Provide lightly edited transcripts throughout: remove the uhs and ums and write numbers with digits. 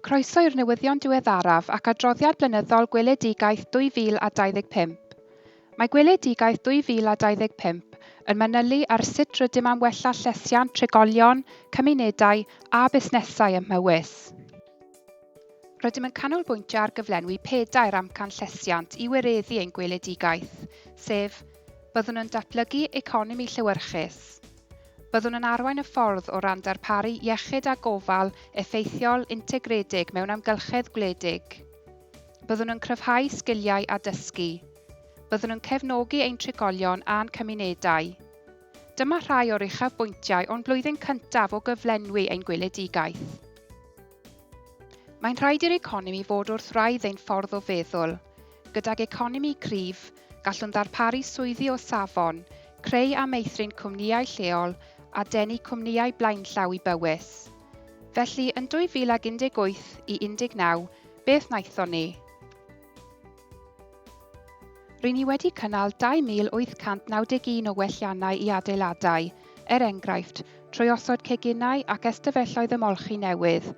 Croeso i'r newyddion diweddaraf ac adroddiad blynyddol Gweledigaeth 2025. Mae Gweledigaeth 2025 yn manylu ar sut rydym am wella llesiant trigolion, cymunedau a busnesau ym Mhowys. Rydym yn canolbwyntio ar gyflenwi pedair amcan llesiant i wireddu ein gweledigaeth, sef, byddwn yn datblygu economi llewyrchus, Byddwn yn arwain y ffordd o ran darparu iechyd a gofal effeithiol integredig mewn amgylchedd gwledig. Byddwn yn cryfhau sgiliau a dysgu. Byddwn yn cefnogi ein trigolion a'n cymunedau. Dyma rhai o'r uchafbwyntiau o'n blwyddyn cyntaf o gyflenwi ein gweledigaeth. Mae'n rhaid i'r economi fod wrth wraidd ein ffordd o feddwl. Gydag economi cryf, gallwn ddarparu swyddi o safon, creu a meithrin cwmnïau lleol a denu cwmnïau blaenllaw i Bowys. Felly, yn 2018 i 19, beth wnaethon ni? Ry'n ni wedi cynnal 2,891 o welliannau i adeiladau, er enghraifft, trwy osod ceginau ac ystafelloedd ymolchi newydd,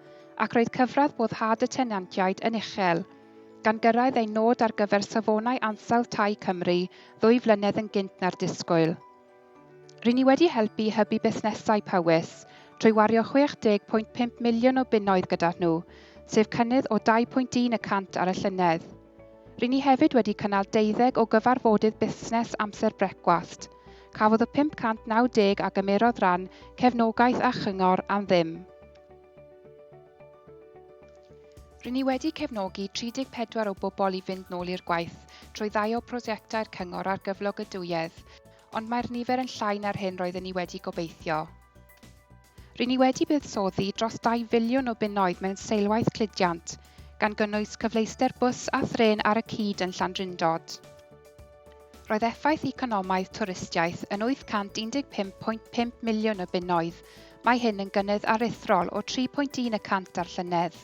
ac roedd cyfradd boddhad y tenantiaid yn uchel, gan gyrraedd ein nod ar gyfer Safonau Ansawdd Tai Cymru ddwy flynedd yn gynt na'r disgwyl. Ry'n ni wedi helpu i hybu busnesau Powys trwy wario 60.5 miliwn o bunnoedd gyda nhw, sef cynnydd o 2.1 y cant ar y llynedd. Ry'n ni hefyd wedi cynnal deuddeg o gyfarfodydd busnes amser brecwast. Cafodd y 590 a gymerodd ran cefnogaeth a chyngor am ddim. Ry'n ni wedi cefnogi 34 o bobl i fynd nôl i'r gwaith trwy ddau o prosiectau'r cyngor ar gyflogadwyedd, ond mae'r nifer yn llai na'r hyn roedden ni wedi gobeithio. Ry'n ni wedi buddsoddi dros 2 filiwn o bunnoedd mewn seilwaith cludiant, gan gynnwys cyfleuster bws a thrên ar y cyd yn Llandrindod. Roedd effaith economaidd twristiaeth yn 815.5 miliwn o bunnoedd, mae hyn yn gynnydd aruthrol o 3.1 y cant ar llynedd.